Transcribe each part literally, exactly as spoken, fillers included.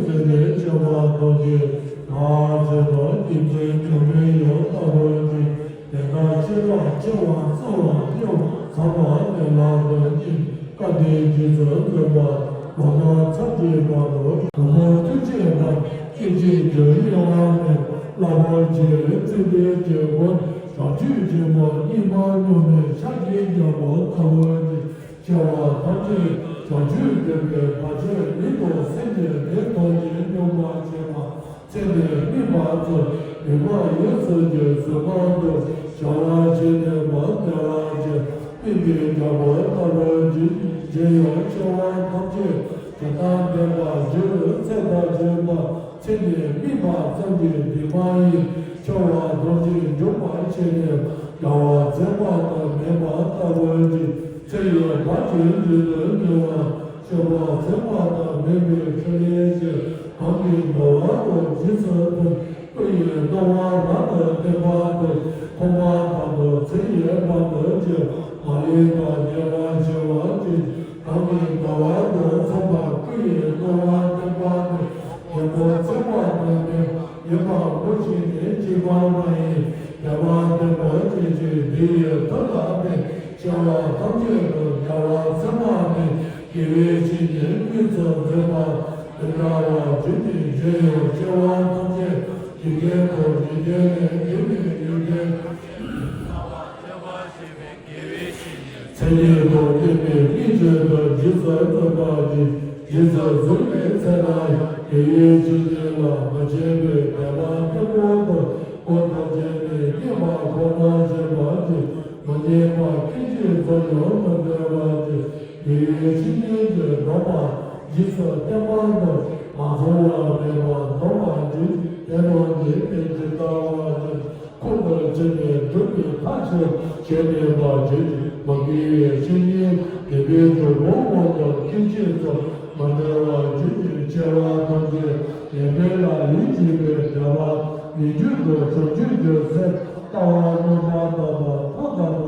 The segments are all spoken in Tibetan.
ཟེར་ནས་བྱ་བ་ཐམས་ཅད་བདག་བྱེད་པ་ཉིད་ཅེས་བྱ་བའི་ཡང་དག་པར་ཐལ། དེ་ལྟར་ཤེས་པ་ཆེ་བ་གསལ་བ་རྙེད་པ་ཟབ་པ་དེ་ལ་བདག་ཉིད་སྐལ་ལྡན་རྗེས་སུ་འཛིན་པ་ལོ་ན་ཚ་གྱེས་པ་དང་གོང་མ་ཐུགས་རྗེ་དང་སྐད་ཅིག་གྱུར་ཡོང་བ་ནི་བསླབ་པ་ཆེ་ཚད་ལྡན་གྱི་སྒོ་ནས་བྱང་ཆུབ་སྦྱིན་པ་གཉིས་པ་སྙོམས་པའི་ཕྱག་རྒྱའི་རྒྱལ་པོ་ལྟ་བུ་ནི། སྐྱེ་བ་ཐམས་ཅད་བྱང་ཆུབ་སྟོན་པའི་བར་ཆད་མེད་པར་སེམས་ཀྱི་གནས་ཐམས་ཅད་སྙོམས་པར་བྱེད་པ་ཚེ་འདིར་དམིགས་པ་ཙམ་མིན་པར་ཡོངས་སུ་རྫོགས་པའི་བར་དུ་བྱ་བ་བྱས་ནས་མ་བདེ་བ་ཅན་དམིགས་པའི་རྒྱལ་པོ་ལྟ་བུར་འགྱུར་ཞིང་སྐྱེ་བ་ཐམས་ཅད་ཇི་ལྟར་འདས་པ་བཞིན་དུ་ཚེ་དང་བཅས་པ། ཚེ་འདིར་དམིགས་པ་ཙམ་གྱིས་འདས་མ་ཡིན། སྐྱེ་བ་ཐམས་ཅད་འཇོམས་པར་བྱས་ནས་རྒྱལ་བ་མཚན་མ་དང་མེད་པ་ལྟ་བུ་ནི། ཚེ་ཡི་བར་ཆད་རྒྱུན་དུ་གནས་པ། སྐྱེ་བ་མཚན་མ་དང་མེད་པའི་ཕྲིན་ལས་ཀྱིས་གང་གིས་འདའ་བ་དང་རྗེས་སུ་མཐུན། སྐུ་ཡི་སྣང་བ་རབ་ཏུ་བརྟན་པ་དང་། ཐོག་མ་བར་དུ་ཚེ་ཡི་བར་དུ་གཅིག་མ་ལུས་པ་ཉེ་བར་ཞི་བ་ཅན། གང་གིས་འདའ་བ་དང་འཚམས་པར་སྐུ་ཡི་སྣང་བ་བརྟན་པ་དང་། ཉོན་མོངས་མཚན་མ་དང་ལྡན་ཡིན་པ་ངོ་ཤེས་ནས་གཅིག་པ་མ་ཡིན། དད་པ་ལྡན་པ་ཅན་གྱིས་འདི་ཡི་མཐུ་ལ་བརྟེན། སྐྱེ་བ་ཐམས་ཅད་དུ་བདེ་བ་མཚན་མ་མེད་དགེ་བའི་བཤེས་གཉེན་དངོས་སུ་འཛིན་པ། འདི་འདྲ་བ་རྒྱུད་ཀྱི་རྒྱུན་ཡང་སྐྱེ་བ་ཐམས་ཅད་ཀྱི་རྒྱུན་དུ་འཇིག་རྟེན་ལས་འདས་པའི་ཡོན་ཏན། མཚན་ཉིད་དང་ལྡན་པའི་གནས་གཅིག་ཏུ་རྗེས་སུ་འཛིན་པ་ཅིག་རྗེས་སུ་འཛིན་པའི་ཚེ་ན་ཡང་དགེ་བའི་བཤེས་གཉེན་ལ་མ་ཆགས་པའི་དད་པ་བརྟན་པོ་དང་སྒོ་ཐམས་ཅད་ནས་བརྙས་པ་ཁོ་ན་བྱེད་པ་ཅིག་མ་ཉེས་པ་སྐད་ཅིག་ཙམ་ཡང་མི་འདོད་པ་ཅིག་དགེ་བའི་བཤེས་གཉེན་གྱི་སྡོམ་པ་རྗེས་སུ་བསྟེན་པ་དང་མ་ཚང་བ་མེད་པར་སྡོམ་པ་རྗེས་བསྟེན་པ་ཉིད་དེ་ཇི་ལྟ་བ་བཞིན། ཁོང་དུ་ཆུད་ནས་སྒྲུབ་པའི་ཐབས་ཤེས་བྱས་ནས་མ་བྱེད། མ་དགེ་བའི་བཤེས་གཉེན་དད་པའི་གྲོགས་པོ་དབང་དུ་སྐད་ཅིག་ཙམ་མ་འབྲལ་བར་རྒྱུན་གྱི་སྐྱེ་བ་ཐམས་ཅད་ཡོན་ཏན་ལ་ལུས་སྐྱེས་པའི་དད་པ་མི་འགྱུར་དུ་བྱང་ཆུབ་ཀྱི་སེམས་ལྟ་བ་སྣང་བ་དམ་པ་ཐོབ་ཐབས་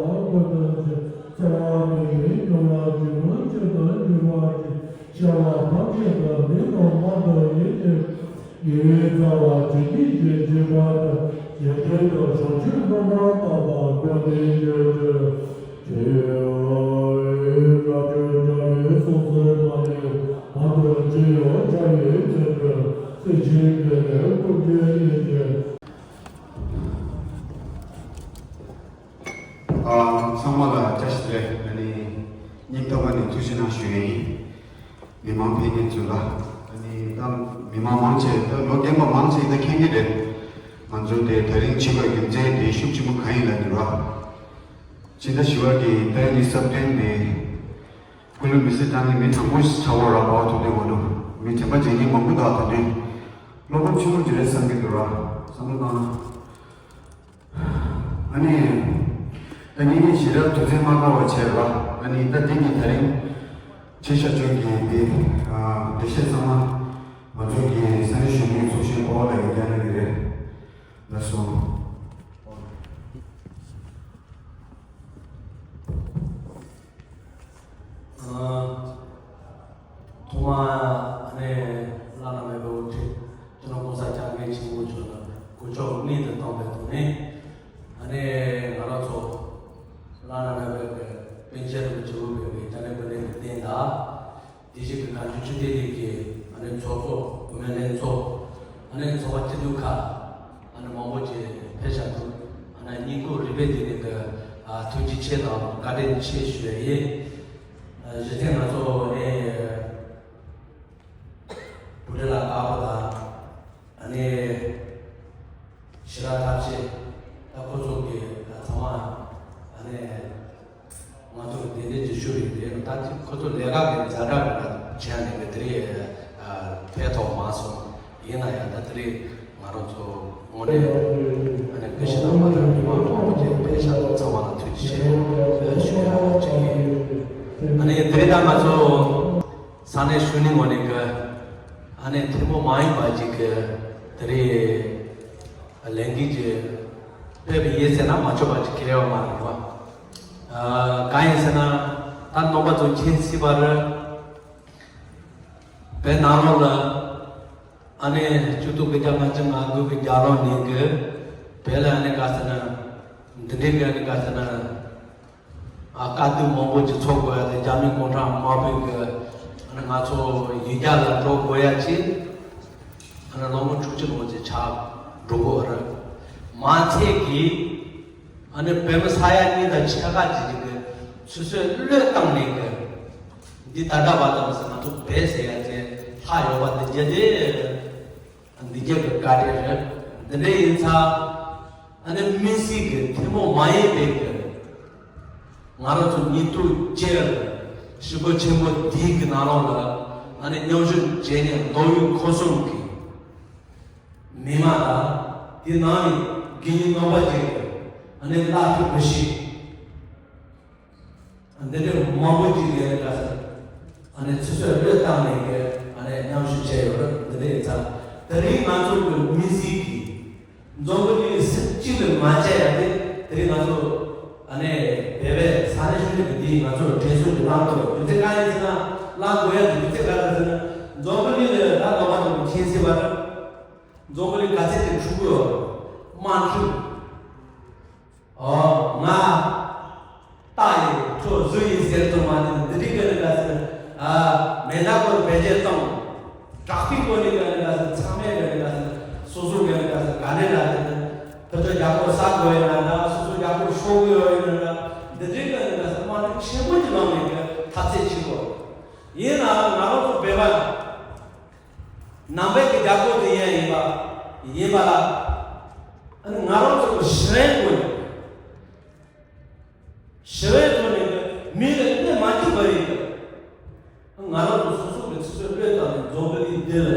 མི་དང་མ་དང་ཡིད་ཀྱི་ཡིད་རྩ་བ་དྲི་ཉིད་ཀྱི་སྦྱིན་པ་དང་ཡིད་བདེ་དང་བྱང་ཆུབ་སེམས་དཔའ་དམ་པ་ཀུན་ལྡན་གྱི་དྲི་ཡོད་རབ་ཏུ་བྱ་བའི་སོ་སོའི་མ་ནི་བར་དུ་ཅི་ཡོད་བྱ་བའི་ཚུལ་དུ་སྲིད་ཞིའི་སྐྱེ་བོའི་སྐུ་སྐྱེ་ཡིན་ཏེ། ཨ། ཚང་མ་ལ་བཀྲ་ཤིས་བདེ་ལེགས། ཨ་ནི་སྙིང་ཐག་པ་ནས་ཐུགས་རྗེ་གནང་ཞུ་ཡས་ཡིན། མི་མང་ཕེབས་མཁན་ཚོ་ལ། ཨ་ནི་ད་མི་མང་མང་ཆེ་ད་ལོ་རྒན་པ་མང་ཆེ་ད་མཁྱེན་གྱི་རེད། ང་ཚོ་དེ་དེ་རིང་བྱེད་པའི་རྒྱུ་མཚན་དེ་ཤུགས་ཆེན་པོ་གང་ཡིན་ལབ་དུས་ར། ཕྱི་ཟླ་བཞི་པ་གི་ཏཱ་ལའི་སི་སི་ཊེན་དེ་སྐུ་ལུས་མེ་སྲེག་བཏང་མཁན་མི་དང་པོ་ཞིག་ཆགས་པ་ར། པའོ་ཐུ་ཏེ་འོ་འདུག་མི་དྲན་པ་བརྗེད་མཁན་མང་པོ་འདུག་ད་དུང་བློ་ཕམ་ཆེན་པོ་ཅིག་རེད་བསམ་གྱི་འདུག་ར། བསམ་བློ་བཏང་ན། ཨ་ནི། ད་ངེད་གཉིས་ཞེ་དྲག་དུས་ཚོད་མ་འགོར་བ་བྱས་ར། ཨ་ནི་ད་འདི་གི་དེ་རིང་ཆེ་ཤ་ཆུང་གི་འདི། ཨ། འགྲེལ་བཤད་ཚང་མ་ང་ཚོ་གི་ས་གནས་གཞོན་ནུའི་ཚོགས་གཞོན་པ་ལགས་ཀྱིས་བསྐྱངས་གནང་གི་རེད། ལགས་སོ། ཨ། ཐོག་མར་ཨ་ནི་བླ་ན་མེད་པའི་དབུ་ཁྲིད་སྤྱི་ནོར་༸གོང་ས་༸སྐྱབས་མགོན་ཆེན་པོ་མཆོག་ལ་གུས་ཕྱག་སྙིང་དུ་བཏང་བའི་ཐོག་ནས། ཨ་ནི་ང་རང་ཚོ་བླ་ན་མེད་པའི་པཎ་ཆེན་རིན་པོ་ཆེ་དབུ་བརྙེས་པའི་རྒྱ་རི་པཎ་ཌི་ཏའི་རྟེན་དང་། དེ་བཞིན་གྱི་གངས་ལྗོངས་ཆོས་ལྡན་གླིང་གི་ཨ་ནི་ཚོགས་གཙོ་བུད་མེད་ལྷན་ཚོགས། ཨ་ནི་ཚོགས་པ་སྐྱིད་སྡུག་ཁག་ཨ་ནི་མང་པོ་ཅིག་ཕེབས་བཞག་འདུག་ཨ་ནི་སྙིང་ཁོང་རུས་པའི་གཏིང་ནས་ཀྱི་ཨ་ཐུགས་རྗེ་ཆེ་དང་བཀའ་དྲིན་ཆེ་ཞུ་ཡ་ཡིན། ཨ། གཞི་རྟེན་ང་ཚོ་ཨ་ནི་བུ་ཁྲིད་ལགས་དགའ་པོ་དང་། ཨ་ནི་ཞི་ར་ཐབས་ཤེས། ད་ཁོ་ཚོ་གི་ཚང་མ་ཨ་ནི་ང་ཚོ་གི་དེ་འདྲའི་ཅིག་ཞུ་ཡི་རེད། ད་ཅིག་ཁོ་ཚོ་ལས་ཀ་གི་ཛ་དྲག་གི་ན་བྱས་ནས་གི་དེ་རིང་ཕེབས་ཐུབ་མ་སོང་། ཡིན་ན་ཡང་ད་དེ་རིང་ང་རང་ཚོ་དངོས་གནས་ཨ་ནི་སྐུ་ཞབས་དང་མ་དང་མི་མང་མང་པོ་ཅིག་ཕེབས་ཤག་ཚང་མ་ལ་ཐུགས་རྗེ་ཆེ་ཞུ་ཡ་ཅིག་ཡིན། ཨ་ནི་དེ་རིང་ད་ང་ཚོ་ས་གནས་གཞོན་ནུའི་ངོས་ནས་ཀྱི་ཨ་ནི་ཐུན་མོང་མ་ཡིན་པ་ཅིག་གི་དེ་རིང་ལས་འགུལ་ཅིག་སྤེལ་བ་ཡིན་ཟེར་ན་མ་ཆོག་པ་ཅིག་གལ་ཡོད་མ་རེད་པ། ཨ། གང་ཡིན་ཟེར་ན་ད་རྣམ་པ་ཚོ་མཁྱེན་སྲིད་པ་རེད། བོད་ནང་ལོགས་ལ་ཨ་ནི་བཅུ་དྲུག་གི་བརྒྱ་ལྔ་བཅུ་ང་དགུ་གི་རྒྱལ་ལོ་ནས་ཀྱི་བོད་ལ་ཨ་ནི་ག་ཟེར་ན་འདི་འདྲའི་གི་ཨ་ནི་ག་ཟེར་ན། ཨ། དཀའ་སྡུག་མང་པོ་ཅིག་ཚོར་དགོས་ཡ་དེ་རྒྱ་མི་གུང་ཁྲན་དམར་པོའི་གི་ཨ་ནི་ང་ཚོ་ཡུལ་གྱར་ལ་འགྲོ་དགོས་ཡ་ཅིག་ཨ་ནི་ལོ་ངོ་དྲུག་ཅུ་ལོངས་ཅིག་ཆགས་འགྲོ་དགོས་རེད། མ་ཚད་ཀྱི་ཨ་ནི་བོད་མི་ས་ཡ་གཉིས་དང་ཕྱེད་ཀ་ཅིག་གི་ཆུ་ཚོད་བློས་བཏང་ནས་གི་འདི་ད་ལྟ་བར་དུ་མི་ཟེར་ང་ཚོ་བོད་ཟེར་ཡ་ཅིག་ལྷག་ཡོད་པ་དེ་རྒྱ་དེ། འདི་རྒྱ་གི་བཀའ་དྲིན་རེད། འདི་འདྲ་ཡིན་ཙང་། ཨ་ནི་དམིགས་བསལ་གྱི་ཐུན་མོང་མ་ཡིན་པའི་གི་ང་རང་ཚོ་ཉིན་ཐོ་བཅས་ལ་ཞི་རྒོལ་ཆེན་པོ་འདིའི་གི་ནང་ལོགས་ལ་ཨ་ནི་མཉམ་ཞུགས་བྱས་ནས་མདོ་དབུས་ཁམས་གསུམ་གྱི་མི་མང་དང་དེ་ནང་ནས་དགེ་བསྙེན་རྣམ་པ་ཅིག་ཨ་ནི་བླ་སྤྲུལ་བུ་ཤི། འདི་འདྲའི་མང་པོ་ཅིག་ཡོད་ཀ་ཟེར། ཨ་ནི་ཆུ་ཚོད་བློས་བཏང་ནས་ཀྱི་ཨ་ནི་མཉམ་ཞུགས་བྱས་ཡོད་རེད། འདི་འདྲའི་ཚ། དེ་རིང་ང་ཚོ་གི་དམིགས་བསལ་གྱི་འཛམ་བུ་གླིང་སྲིད་སྤྱི་ལ་མ་བྱས་ཡ་དེ་དེ་རིང་ང་ཚོ་ཨ་ནི་བོད་པའི་ས་གནས་གཞོན་ནུ་གི་འདི་ང་ཚོ་དྲན་གསོ་གི་བླང་དོར་རྒྱུ་མཚན་གང་ཡིན་ཟེར་ན། བླང་དགོས་ཡ་གི་རྒྱུ་མཚན་ག་རེ་ཟེར་ན། འཛམ་བུ་གླིང་ལ་ད་ལོ་མ་དང་མཁྱེན་སྲིད་པ་རེད། འཛམ་བུ་གླིང་ག་ཚད་ཅིག་འཁྲུག་གི་ཡོད་རེད། དམག་འཁྲུག་ཨོ། ང་རྟ་ཡིན་ཁྲོ་གཟུགས་ཡིན་ཟེར་དུ་མ་ནི་འདི་འདྲའི་གི་ནི་ག་ཟེར། ཨ། མེ་མདའ་སྐོར་བེད་སྤྱོད་གཏོང་། དྲག་པོའི་སྐོར་ནི་གི་ནི་ག་ཟེར། ཚང་མས་གི་ནི་ག་ཟེར། སོ་སོ་གི་ནི་ག་ཟེར། ག་འདྲས་ལ་དེ་ནི་ཕུ་ཚོ་རྒྱ་སྐོར་ས་དགོས་ཡིན་ན་འདྲ། སོ་སོ་རྒྱ་སྐོར་ཤོག་གི་ཡོད་ཡིན་ན་འདྲ། འདི་འདྲའི་གི་ནི་ག་ཟེར། དམག་འཁྲུག་ཆེན་པོ་ཅིག་ལངས་ནས་གི་ཐབས་ཤེས་བྱེད་དགོས། ཡིན་ནའང་ང་རང་ཚོ་བོད་པ་ནང་པའི་གི་རྒྱལ་ཁབ་དེ་ཡང་ཡིན་པ་ཡིན་པ་ལ། ཨ་ནི་ང་རང་ཚོ་གི་ཞི་བའི་སྒོ་ནས། ཞི་བའི་ཐོག་ནས་གི་མི་ལ་གནོད་མ་བྱེད་པ་ཡིན་གི། ང་རང་ཚོ་སོ་སོ་གི་ཆུ་ཚོད་བློས་བཏང་ནས་འཛམ་བུ་གླིང་འདི་ལ།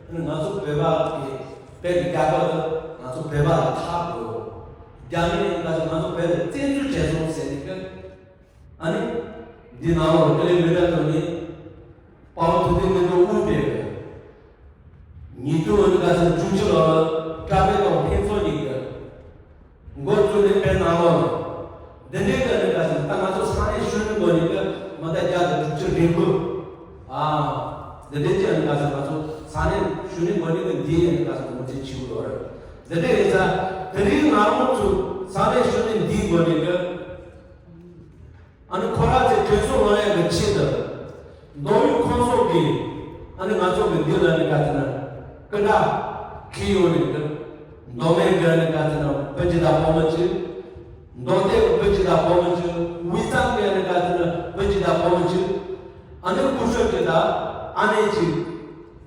ཨ་ནི་ང་ཚོ་བོད་པ་གི་བོད་ཀྱི་རྒྱལ་ཁབ་ལ་ང་ཚོ་བོད་པ་ལ་ཆགས་དགོས། རྒྱ་མི་ཡིན་པ་ང་ཚོ་བོད་ལ་བཙན་འཛུལ་བྱས་སོང་ཟེར་ནས་གི། ཨ་ནི། འདི་ནང་ལོགས་ཀླད་མེ་སྟག་ཐོན་ནི། དཔའ་བོ་ཐུབ་བསྟན་སྔོན་འགྲོ་དབུ་བརྙེས་པའི། ཉིས་སྟོང་ཨ་ནི་ག་ཚོད་བཅུ་གཅིག་ལོ་ལ་བཀྲ་བྷེ་ཐོག་ཕུན་ཚོགས་གཉིས་ཀྱི་འགོ་བཙུགས་ནས་བོད་ནང་ལོགས་ལ། འདི་འདྲའི་ག་ནི་ག་ཚོད་ད་ང་ཚོ་ས་གནས་གཞོན་ནུ་འགོ་ནས་ཀྱི་མ་ད་བརྒྱ་དང་དྲུག་ཅུ་རེ་དགུ། ཨ། འདི་འདྲའི་ དེ་འདྲ་ཡིན་ཙང་དེ་རིང་ང་རང་ཚོ་ས་གནས་ཤུལ་ནས་འདིའི་སྒོ་ནས་གི། ཨ་ནི་ཁོ་རང་ཚོའི་དྲན་གསོ་སློང་ཡག་གི་ཆེད་དུ། མདོ་དབུས་ཁམས་གསུམ་གྱི། ཨ་ནི་ང་ཚོ་གི་འདི་ལ་ནི་ག་ཚོད་ན། སྐུ་དྲག་ཁྱེར་ཡོང་ནས་གི། མདོ་སྨད་གི་ནི་ག་ཚོད་ན་བུ་གཅིག་དང་བུ་མོ་གཅིག་མདོ་སྟོད་ཀྱི་བུ་གཅིག་དང་བུ་མོ་གཅིག་དབུས་གཙང་གི་ནི་ག་ཚོད་ན་བུ་གཅིག་དང་བུ་མོ་གཅིག་ཨ་ནི་སྐུ་ཞབས་གཅིག་དང་ཨ་ནེ་གཅིག་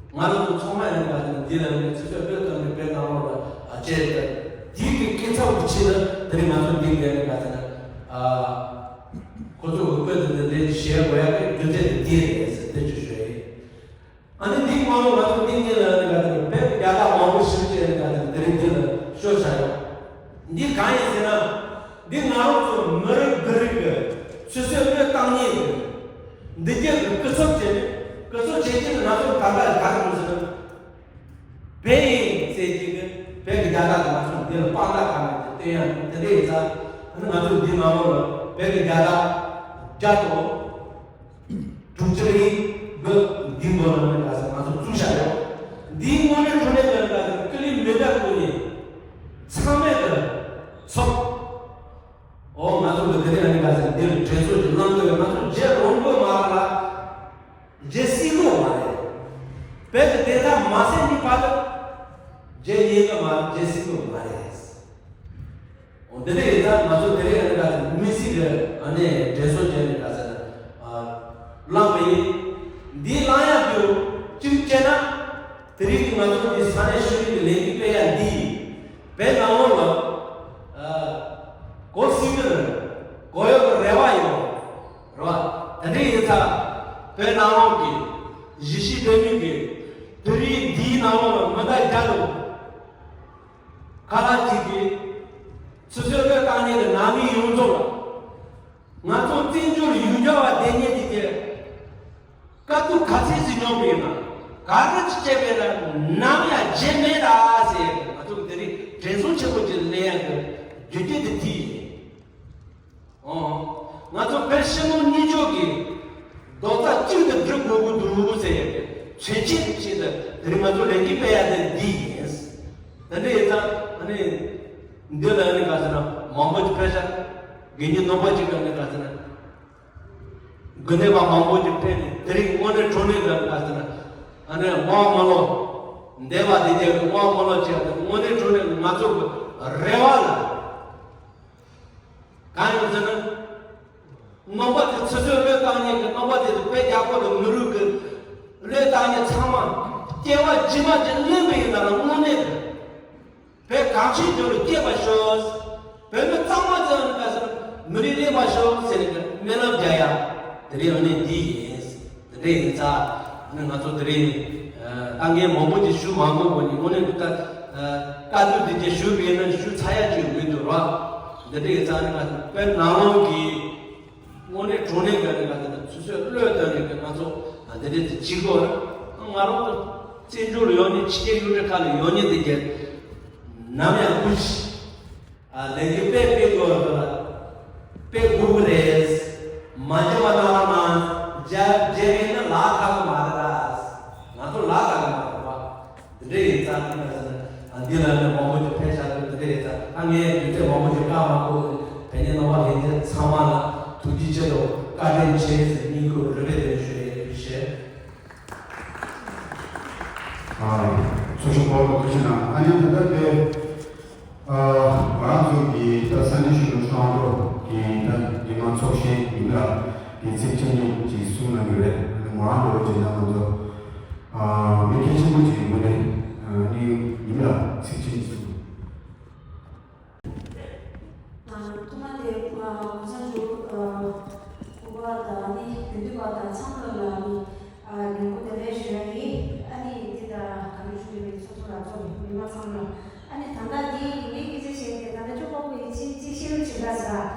ང་རང་ཚོ་ཚང་མ་ཡང་ནི་ག་ཚོད་ན་འདི་ལ་ནི་ཆུ་ཚོད་སྤོས་བཏང་ནས་བོད་ནང་ལོགས་ལ་བཅད་དེ། དེའི་གི་སྐུ་ཚབ་ཀྱི་ཆེད་དུ་དེ་རིང་ང་ཚོ་འདི་ལ་ནི་ག་ཚོད་ན། ཁོ་ཚོ་གི་བོད་དུ་འདི་འདྲའི་བྱེད་དགོས་ཡག་གི་རྒྱུ་མཚན་དེ་འདི་རེད་ཟེར་དེ་ཅིག་ཞུ་ཡིན། ཨ་ནི་འདི་སྔོན་ལ་ང་ཚོ་འདི་ཉིད་ལ་ནི་ག་ཚོད་ན་བོད་ཀྱི་རྒྱལ་དར་མང་པོ་ཞིག་བཅས་ནི་ག་ཚོད་ན་དེ་རིང་འདི་ལ་ཤོར་བཞག་ཡོད། འདི་གང་ཡིན་ཟེར་ན། འདི་ང་རང་ཚོ་མི་རིགས་འདི་རིགས་ཀྱི་ཆུ་ཚོད་བློས་བཏང་མཁན་གྱི་འདི་རྒྱལ་གྱི་སྐུ་ཚབ་བྱས་ནས་སྐུ་ཚབ་བྱེད་ཀྱི་ནི་ང་ཚོ་གང་ག་ལ་ག་རེ་ཡོང་ཟེར་ན། བོད་ཡིན་ཟེར་གྱི་གི་བོད་ཀྱི་རྒྱལ་དར་དེ་ང་ཚོ་འདི་ལ་དཔང་རྟགས་གང་ཡང་སྟོན་ཡག་འདུག་དེ་འདྲ་ཡིན་ཙང་ཨ་ནི་ང་ཚོ་འདི་ནང་ལོགས་ལ་བོད་ཀྱི་རྒྱལ་དར་བརྒྱ་དང་དྲུག་ཅུ་རེ་གི་འདི་མགོ་ལ་ནི་ག་ས་ང་ཚོ་བཙུགས་བཞག་ཡོད། འདིའི་དངོས་གནས་དྲང་གནས་ཀྱི་ག་ས་ཀི་ལི་མི་ཊར་ཀུན་ནས་ཚང་མས་ཀྱི་ཚོགས། འོ་ང་ཚོ་གི་དེ་རིང་ཨ་ནི་ག་ས་འདིར་དྲན་གསོ་ཅིག་གནང་དགོས། ང་ཚོ་རྗེས་ལོང་གི་མ་རེད་ལ། རྗེས་སྲིད་གི་མ་རེད། བོད་ཀྱི་བདེན་མཐའ་མ་གསལ་ནི་བར་དུ་རྗེས་ཉེན་གི་མ་རེད། རྗེས་སྲིད་གི་མ་རེད། འོ་འདི་འདྲ་ཡིན་ཙང་ང་ཚོ་དེ་རིང་ཨ་ནི་ག་ས་མི་སྲིད་ཀྱི་ཨ་ནི་དྲན་གསོ་བྱས་ནས་ག་ས་ན་བླངས་པ་ཡིན། འདི་བླང་ཡག་རྒྱུ་གཅིག་བྱས་ན། དེ་རིང་གི་ང་ཚོ་འདི་ས་གནས་ཤུལ་རིང་གི་ལས་འགུལ་སྤེལ་ཡག་འདི་བོད་ནང་ལོགས་ལ་གོ་སྲིད་ཀྱི་རེད། གོ་ཡག་གི་རེ་བ་ཡོད་རེད་བ། དེ་འདྲ་ཡིན་ཙང་བོད་ནང་ལོགས་ཀྱི་གཞིས་བྱེས་སྡོད་མི་གི་དེ་རིང་འདིའི་ནང་ལོགས་ལ་མི་ཟླ་བརྒྱ་དང་ཁ་ལག་གཅིག་གི་ཆུ་ཚོད་བློས་བཏང་མཁན་གྱི་ནང་མི་ཡོངས་རྫོགས་ལ། ང་ཚོ་བཙན་བྱོལ་ཡུལ་གྱར་བ་དེ་ཉིད་དེ་གའི་དཀའ་སྡུག་ག་ཚད་ཅིག་མྱོང་བ་ཡིན་ན། ག་རེ་ཅིག་བྱས་པས་ན་ནམ་ཡང་བརྗེད་མེད་ལ་ཟེར་ཡག་གི་ང་ཚོ་དེ་རིང་དྲན་གསོ་ཆེན་པོ་ཅིག་ལེན་ཡག་གི་རྒྱུ་རྐྱེན་དེ་དེ་ཡིན། ཨོ། ང་ཚོ་བོད་ཕྱི་ནང་གཉིས་ཕྱོགས་ཀྱི་རྡོག་རྩ་གཅིག་ཏུ་སྒྲིལ་དགོས་ཀྱི་འདུག་ཟེར་ཡག་གི་མཚོན་བྱེད་ཀྱི་ཆེད་དུ་དེ་རིང་ང་ཚོ་ལས་འགུལ་སྤེལ་ཡག་དེ་འདི་ཡིན། དེ་འདྲ་ཡིན་ཙང་ཨ་ནི། འདི་ལ་ནི་ག་ཟེར་ན་མང་པོ་ཅིག་ཕེབས་ཤག་དགེ་བསྙེན་རྣམ་པ་ཅིག་ག་ནི་ག་ཟེར་ན། དགེ་འདུན་པ་མང་པོ་ཅིག་ཕེབས་ནས་དེ་རིང་དངོས་གནས་དྲང་གནས་ག་ནི་ག་ཟེར་ན། ཨ་ནི་དབང་མ་ལོ། འདས་པ་དེ་རྒྱལ་གྱི་དབང་མ་ལོ་བྱས་ཏེ་དངོས་གནས་དྲང་གནས་ང་ཚོ་གི་རེ་བ་ལ། གང་ཡོད་ཟེར་ན། རྣམ་པ་དེ་ཆུ་ཚོད་བློས་བཏང་མཁན་གྱི་རྣམ་པ་དེ་ཚོ་བོད་རྒྱལ་ཁབ་དང་མི་རིགས་ཀྱི་བློས་བཏང་མཁན་ཚང་མ་སྐྱེ་བ་རྗེས་མ་ཅིག་ལེན་པ་ཡིན་ན་ལ་དངོས་གནས་བོད་གངས་ཅན་ལྗོངས་ལ་སྐྱེས་པར་ཤོག་བོད་མི་གཙང་མ་ཚང་མ་ག་ཟེར་མི་རིགས་ལེགས་པར་ཤོག་ཟེར་ནས་སྨོན་ལམ་རྒྱག་ཡག་དེ་རིང་ཨ་ནི་འདི་ཡིན། དེ་འདྲ་ཡིན་ཙང་ཨ་ནི་ང་ཚོ་དེ་རིང་ཨ་ལྟ་མཁན་མང་པོ་ཅིག་ཞུ་མ་དགོས་པ་ནི་དངོས་གནས་ཀྱི་ལྟ་ཨ་བཀའ་བསྡུར་དེ་ཅིག་ཞུས་པ་ཡིན་ན་ཞུ་ཚར་ཡག་ཅིག་ཡོང་གི་འདུག་ར། དེ་འདྲ་ཡིན་ཙང་ཨ་ནི་ང་ཚོ་བོད་ནང་ལོགས་ཀྱི་དངོས་གནས་དྲང་གནས་ཀྱི་ང་ཚོ་ཆུ་ཚོད་བློས་བཏང་ནས་ཀྱི་ང་ཚོ་འདི་འདྲ་དེ་བྱེད་དགོས་ར། ང་རང་ཚོ་བཙན་བྱོལ་ལ་ཡོད་ནི་ཕྱི་རྒྱལ་ཡུལ་གྲུ་ཁག་ལ་ཡོད་ནི་དེ་གྱད་ནམ་ཡང་དགོས་ཤིག་ཨ་ལས་འགུལ་དཔེ་སྤེལ་དགོས་རེད་ལ། དཔེ་དགོས་ཀྱི་རེད། མ་བྱས་པ་ན་ལ་མ་བྱས་བྱས་པས་ན་ལ་ཁག་གི་མ་རེད་ལ། ང་ཚོ་ལ་ཁག་གི་མ་རེད་པ། འདི་འདྲ་ཡིན་ཙང་ཨ་ནི་ང་ཚོ་ཨ་འདི་ལ་ནི་མང་པོ་ཅིག་ཕེབས་བཞག་གི་འདི་འདྲ་ཡིན་ཙང་ཨ་ངས་རྒྱུ་མཚན་མང་པོ་ཅིག་བཀག་མ་དགོས་ཀྱི་བོད་ཉིད་རྣམ་པ་ལྷན་རྒྱས་ཚང་མ་ལ་ཐུགས་རྗེ་ཆེ་དང་བཀའ་དྲིན་ཆེ་ཟེར་སྙིང་ཁུང་རུས་པའི་གཏིང་ནས་ཞུ་ཡས་ཡོད་ཞེས། ཨ། ཚོགས་གཙོ་པོ་ལ་ཐུགས་རྗེ་གནང་། ཨ་ནི་ད་ལྟ་དེ་ཨ་ང་རང་ཚོ་གི་ད་ས་གནས་གཞོན་ནུ་ཚོགས་འདུ་གི་ད་མི་མང་ཚོགས་གཞོན་ཡིན་ལ་གི་ཚིག་ཆེན་གཉིས་ཅིག་གསུང་གནང་གི་རེད། ཨ་ནི་ང་རང་ལོ་ཅིག་ན་ང་ཚོ་ཨ་མི་གལ་ཆེན་པོ་ཅིག་ཡིན་པ་རེད། ཨ་ནི་ཡིན་ལ་ཚིག་ཆེན་ཅིག་གསུང་། ཐོག་མ་དེ་གོང་ས་མཆོག་སྐུ་པར་དང་ནི་དགེ་འདུན་པ་དང་ཚང་མ་ལ་ནི་ཉིན་གུང་བདེ་ལེགས་ཞུ་ཡ་ཡིན། ཨ་ནི་དེ་དང་ག་རེ་ཞུ་ཡོད་མེད་ཚོགས་གཙོ་ལ་ཚོགས་མི་མང་ཚང་མ་ལ། ཨ་ནི་ད་ལྟ་འདི་ངས་སྐད་ཆ་བཤད་དེ་ད་ལྟ་ཅོག་པ་པོ་ཡིན་ཕྱིན་ཅི་ཤེས་རབ་བྱེད་པ་ཟ་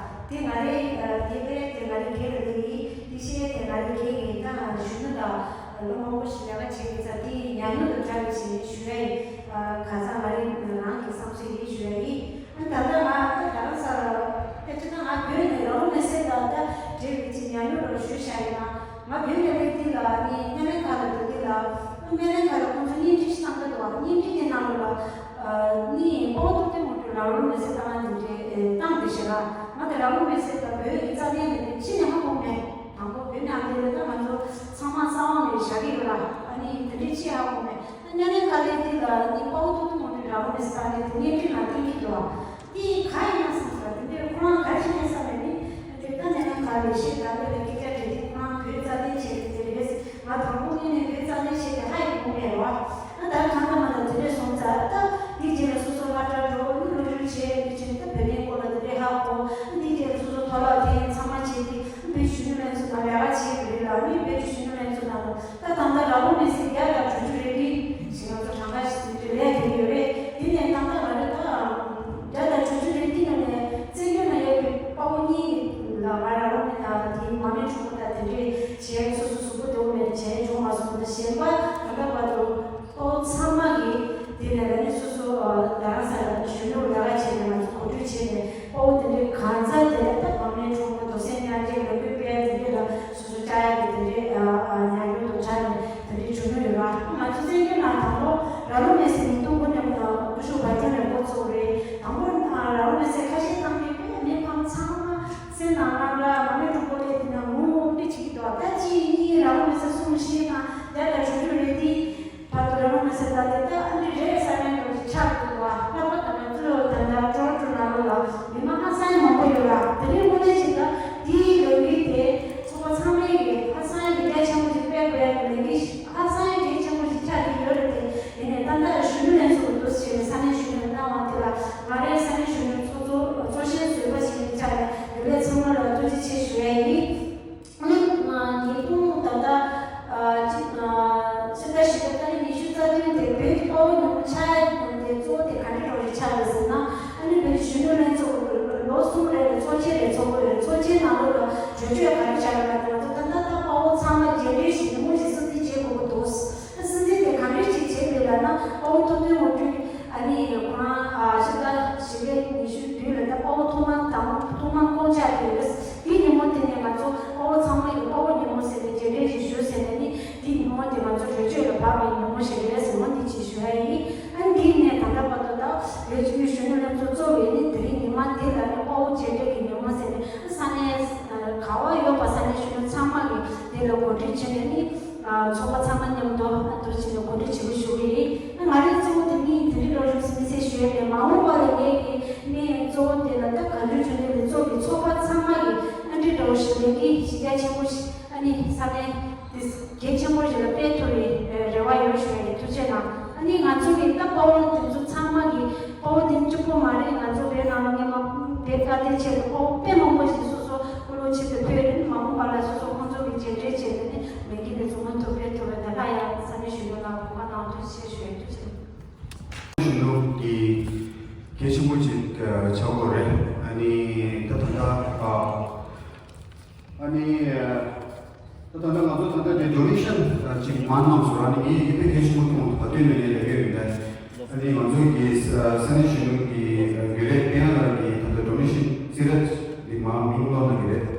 དེ་ང་རེ་དེ་པས་དེ་ང་རེ་གེ་ལ་དེ་ཡིན་དེ་ཤེས་དེ་ང་རེ་གེ་ཡིན། ད་ང་རེ་ཞུ་ན་ད་ལོ་མང་པོ་ཞིག་ལས་ཀ་བྱེད་ཀྱི་ཚ་དེ་ཉམས་མྱོང་དང་འདྲ་བའི་ཞེས་ཞུ་ཡ་ཡིན། ཁ་སང་ང་རེ་རང་གི་བསམ་ཚུལ་ཡིན་ཞུ་ཡ་ཡིན། ཨ་ད་ལྟ་ང་ད་རང་ས་ར་ཨེ་ཅི་ད་ང་བོད་ནས་རང་མི་སེར་ལ་ད་འབྲེལ་བའི་ཅི་ཉམས་མྱོང་རང་ཞུས་བཞག་ཡིན་ན། ང་བོད་ནས་སླེབས་དུས་ལ་ནི་སྨན་རན་ཁ་ལ་འགྲོ་དུས་ལ་སྨན་རན་ཁ་ལ་ཁོང་ཚོ་བརྙན་འཕྲིན་ཞིག་བཏང་གི་འདུག་སྨན་འཕྲིན་དེ་ནང་ལོགས་ལ་ ནི་དཔའ་བོ་ཐུབ་བསྟན་དངོས་གྲུབ་རང་ལུས་མེར་སྲེག་བཏང་ཡ་འདི་འདྲའི་བཏང་བསྡད་ཤག་ལ། ང་དེ་རང་ལུས་མེར་སྲེག་དང་བོད་ཀྱི་རྩ་དོན་འདི་འདྲའི་ཕྱི་ནས་ཧ་གོ་མེད། དང་པོ་བོད་ནང་དེ་ལ་ད་ང་ཚོ་ཚང་མ་གསང་བ་ནས་བཞག་གི་ཡོད་ལ། ཨ་ནི་དེ་འདྲའི་ཕྱི་ཧ་གོ་མེད། ཨ་ཉ་ནས་དཀའ་ལས་འདི་ལ་ནི་དཔའ་བོ་ཐུབ་བསྟན་དངོས་གྲུབ་རང་ལུས་མེར་སྲེག་བཏང་ནས་དེ་བརྙན་འཕྲིན་ནང་བཏོན་གྱི་འདུག་ཨ། དེ་ག་ཡིན་ན་བསམ་སོང་། དེ་འདྲའི་ཁོ་རང་ག་རེ་བྱེད་མཁན་བསམ་ནས་ནི། དེ་ལྟ་ནས་ན་ག་ལས་ཤེས། ད་ལྟ་ལས་སྐད་ཆ་དྲིས་དུས་ཁོ་རང་བོད་རྩ་དོན་བྱེད་ཀྱི་དེ་རེད། ང་དང་པོ་ངོས་ནས་བོད་རྩ་དོན་བྱེད་ཀྱི་ཧ་ཡི་གོ་མེད་བ། ད་ད་གང་ལྟར་མ་ལ་དེ་འདྲས་སོང་ཙང་ད་འདི་རྗེས་ལ་སོ་སོ་སློབ་གྲྭ་འགྲོ་ནི་སློབ་སྦྱོང་བྱེད་དུས་ཕྱིན་ད་བོད་དོན་སྐོར་ལ་དེ་འདྲས་ཧ་གོ། འདི་རྗེས་ལ་སོ་སོ་མཐོ་སློབ་དེ་ཚང་མ་བྱེད་དུས་བོད་གཞོན་ནུ་ལྷན་ཚོགས་དང་ལས་ཀ་བྱེད་དགོས་རེད་ལ། ནི་བོད་ཀྱི་གཞོན་ནུ་ལྷན་ཚོགས་ནང་ལ། ད་ད་ལྟ་རང་ལུས་མེར་སྲེག་བརྒྱ་དང་དྲུག་ཅུ་རེ་བདུན་ཞིག་ང་ཚོ་གྲངས་ཀ་ཞིག་ཟིན་རྒྱུ་ལས་དེ་ཡོད་རེད། དེ་ནས་ད་ལྟ་ང་རང་ད་བརྒྱ་དང་དྲུག་ཅུ་རེ་བདུན་ནང་ནས་བཙན་བྱོལ་ནང་ཡོད་པའི་དཔའ་བོ་གཉིས་ལ་ང་རང་ལུས་མེར་དང་དེའི་མ་མེད་གྲོགས་པོ་དང་དེ་འདྲའི་བྱས་སོ་སོ་གཟུགས་པོ་དེ་འོ་མེད་བྱས་འཇོག་མ་སོང་། ད་གཞན་པ་ད་ལྟ་བར་དུ་དཔའ་བོ་ཚང་མ་གིས་དེ་ནས་ད་ནི་སོ་སོ་རྡ་རམ་ས་ལ་གཞོན་ནུ་ལས་ཀ་བྱས་ནས་ང་ཚོ་གོ་སྒྲིག་བྱས་ནས། དཔའ་བོ་དེ་འདྲའི་གང་ཟག་དེ་ལ་ད་མ་མེད་གྲོགས་པོ་རྡོ་སེམས་མཉམ་སྐྱེད་ལ་གུས་པའི་དེ་འདྲའི་ལ་སོ་སོ་བཅར་ཡ་དེ་དེ་འདྲའི་ཉམས་མྱོང་དང་སྦྱར་ནས་དེ་འདྲའི་བྱུང་མྱོང་ཡོད་ར། ང་ཚོ་བཙན་བྱོལ་ནང་དང་པོ་རང་ལུས་མེར་སྲེག་ཉིས་སྟོང་དགུ་ནས་སྐུ་ཞབས་བྷ་ཌེན་ནས་འགོ་ཚུགས་རེད། དང་པོ་རང་ལུས་མེར་སྲེག་ཁ་ཤས་བཏང་མཁན་དཔེ་མི་ཕམ་ཚང་མ་སེམས་ནང་ལ་འདྲ་མ་མེད་གྲོགས་པོ་དེ་དེ་ན་ངུ་ངུ་འདྲ་བྱེད་ཀྱི་འདུག་ད་ཅི་གཉིས་རང་ལུས་མེར་སྲེག་གསུངས་ཤེས་ན་བརྒྱ་དང་དྲུག་ཅུ་རེ་བདུན། བར་དུ་རང་ལུས་མེར་སྲེག་ད་དེ་ལྟ་ཨ་འདྲ་རེད་བསམ་ཡས་འདྲ་བོ་ཞིག་ཆགས་འདུག་བ། ལྷག་པར་དུ་ང་ཚོ་ད་ལྟ་ཊོ་རོན་ཊོ་ནང་ལོགས་ལ་མི་མང་ཧ་ཅང་མང་པོ་ཡོད་ལ། དེ་རིང་དངོས་གནས་ཅིག་ད་དེའི་ལོ་རྒྱུས་དེ་ཚོགས་པ་ཚང་མས་ཀྱི་ཧ་ཅང་ཡིད་གྲགས་ཆེན་པོ་ཞིག་སྤེལ་དགོས་ཡ་གི་ལས་འགན་ཞིག་ཧ་ཅང་ཡིད་གྲགས་ཆེན་པོ་ཞིག་ཆགས་ཀྱི་ཡོད་རེད་དེ། ཡིན་ནའི་ད་ལྟ་གཞོན་ནུ་ལྷན་ཚོགས་ཀྱི་འདུག་ཟེར་བའི་ས་གནས་གཞོན་ནུ་གནང་བ་དེ་ལ་ང་རའི་ས་གནས་གཞོན་ནུ་ཚོགས་གཙོ་ཚོགས་གཞོན་ཟུར་པ་ཞིག་ཡིན་ཆ་ནས་འདི་ལས་ཚང་མ་ལ་ཐུགས་རྗེ་ཆེ་ཞུ་ཡ་ཡིན། ཨ་ནི་ཉིས་སྟོང་ད་ལྟ་ཨ་གཅིག་ཨ་ཕྱི་ཟླ་བཞི་པའི་ཏ་རིག་ཉི་ཤུ་རྩ་བདུན་དེ་བོད་ཀྱི་དཔའ་བོ་ཉིན་མོ་ཆགས་ཡ་དེ་གཙོ་བོ་དེ་ག་འདྲ་རོགས་རེ་ཆགས་ཡོད་ཟེར་ན། ཨ་ནི་བོད་ཀྱི་གཞོན་ནུ་ལྷན་ཚོགས་ལོ་གསུམ་རེ་ལ་ཚོགས་ཆེན་རེ་ཚོགས་དགོས་རེད། ཚོགས་ཆེན་ནང་ལོགས་ལ་གྲོས་ཆོད་ག་རེ་བཞག་ཡོད་ན་དེ་ང་ཚོ་ད་ལྟ་ད་དཔའ་བོ་ཚང་མ་རྗེས་འབྲེལ་ཞིག་ཉིན་མོ་ཞིག་སྲིད་འཛིན་བྱེད་དགོས་ཀྱི་འདུག་ད་སྲིད་འཛིན་དེ་ག་འདྲ་ཞིག་བྱེད་དགོས་ལབ་ན། དཔའ་བོ་ཐུབ་བསྟན་དངོས་གྲུབ། ཨ་ནི་ཁོ་རང་ཨ་ཕྱི་ཟླ་བཞི་པའི་ཉི་ཤུ་བདུན་ལ་ད་དཔའ་བོ་ཐོག་མ་དང་ཐོག་མ་བསྐོ་བཞག་དེ་རེད། དེ་ཉིན་མོ་དེ་ནས་ང་ཚོ་དཔའ་བོ་ཚང་མ་ཡི་དཔའ་བོ་ཉིན་མོ་ཟེར་ནས་རྗེས་དྲན་ཞིག་ཞུ་ཟེར་ནས་ནི། དེ་ཉིན་མོ་དེ་ང་ཚོ་གྲོས་ཆོད་ལ་བབས་པའི་ཉིན་མོ་ཞིག་རེད་ཟེར་ནས་དེ་ཅིག་ཞུ་ཡ་ཡིན། ཨ་ནི་དེ་ནས་ད་ལྟ་བར་དུ་ད་བོད་ཀྱི་གཞོན་ནུ་ལྷན་ཚོགས་གཙོ་བོས་ནི་དེ་རིང་ཉི་མ་དེ་ལ་ནི་དཔའ་བོ་རྗེས་དྲན་གྱི་ཉིན་མོ་ཟེར་ནས་ས་གནས་ག་བ་ཡོད་པ་ས་གནས་གཞོན་ནུ་ཚང་མ་གིས་དེ་ལ་གོ་སྒྲིག་བྱས་ནས་ནི། ཚོགས་པ་ཚང་མ་མཉམ་དུ་ཨ་དུ་ཕྱིན་ནས་གོ་སྒྲིག་བྱེད་དགོས་ཞུ་གི་ཡིན། ང་རའི་གཙོ་བོ་དེ་ནི་དེ་རིང་ལོ་རིམ་ཟིན་ཚེ་ཞུ་ཡས་མེད། མ་འོངས་པ་ལ་ངས་ཀྱི་ནི་གཙོ་བོ་དེ་ལ་ད་གང་ལུས་གྲོས་མཐུན་ལས་ཚོགས་ཀྱི་ཚོགས་པ་ཚང་མ་གི་ཨ་འདྲི་འདྲ་བོ་ཞིག་ལས་ཀྱི་གཞི་རྒྱ་ཆེན་པོ་ཞིག་ཨ་ནི་ས་གནས་དེ་གལ་ཆེན་པོ་ཞིག་ལ་སྤེལ་ཐུབ་པའི་རེ་བ་ཡོད་ཞུ་ཡས་ཐུགས་རྗེ་གནང་། ཨ་ནི་ང་ཚོ་གི་ད་དཔའ་བོ་དེ་ཚོ་ཚང་མ་གི་དཔའ་བོ་དེ་གཅིག་པོ་མ་རེད། ང་ཚོ་བོད་ནང་ལ་ངས་མ་བོད་ཀ་དེ་ཆེད་དུ་དཔའ་བོ་དཔེ་མང་པོ་ཞིག་སོ་སོ་སྐུ་ལོ་ཆེད་དུ་ཕེབས་རིང་མ་འོངས་པ་ལ་སོ་སོ་ཁོང་ཚོ་གི་རྗེས་འབྲེལ་བྱས་ཏེ་ནི་ལས་འགུལ་དེ་ཚང་མ་ཐུགས་ཕན་ཐོགས་པའི་ད་ལྟ་ཡང་ས་གནས་གཞོན་ནུ་ལ་གོ་སྐབས་གནང་ཐུགས་རྗེ་ཆེ་ཞུ་ཡས་ཐུགས་རྗེ་ཆེ། གཞོན་ནུ་གི་གལ་ཆེན་པོ་ཅིག་ཆགས་ཡོད་རེད། ཨ་ནི་ད་ད་ལྟ་ཨ་ནི་ད་ད་ལྟ་ང་ཚོ་ད་ལྟ་དེ་ཌོ་ནེ་ཤན་ཅིག་མར་གནང་སོང་། ཨ་ནི་ངས་དེ་དཔེ་གལ་ཆེན་པོ་མཐོང་། བ་དོན་ནས་ངས་ལས་ཡོད་མི་འདུག་ཨ་ནི་ང་ཚོ་གི་ས་གནས་གཞོན་ནུ་གི་འགུལ་ལས་སྤེལ་ཡག་གི་ད་ལྟ་ཌོ་ནེ་ཤན་རྩིས་ར་འདི་མར་མིང་བློ་གནང་གི་རེད།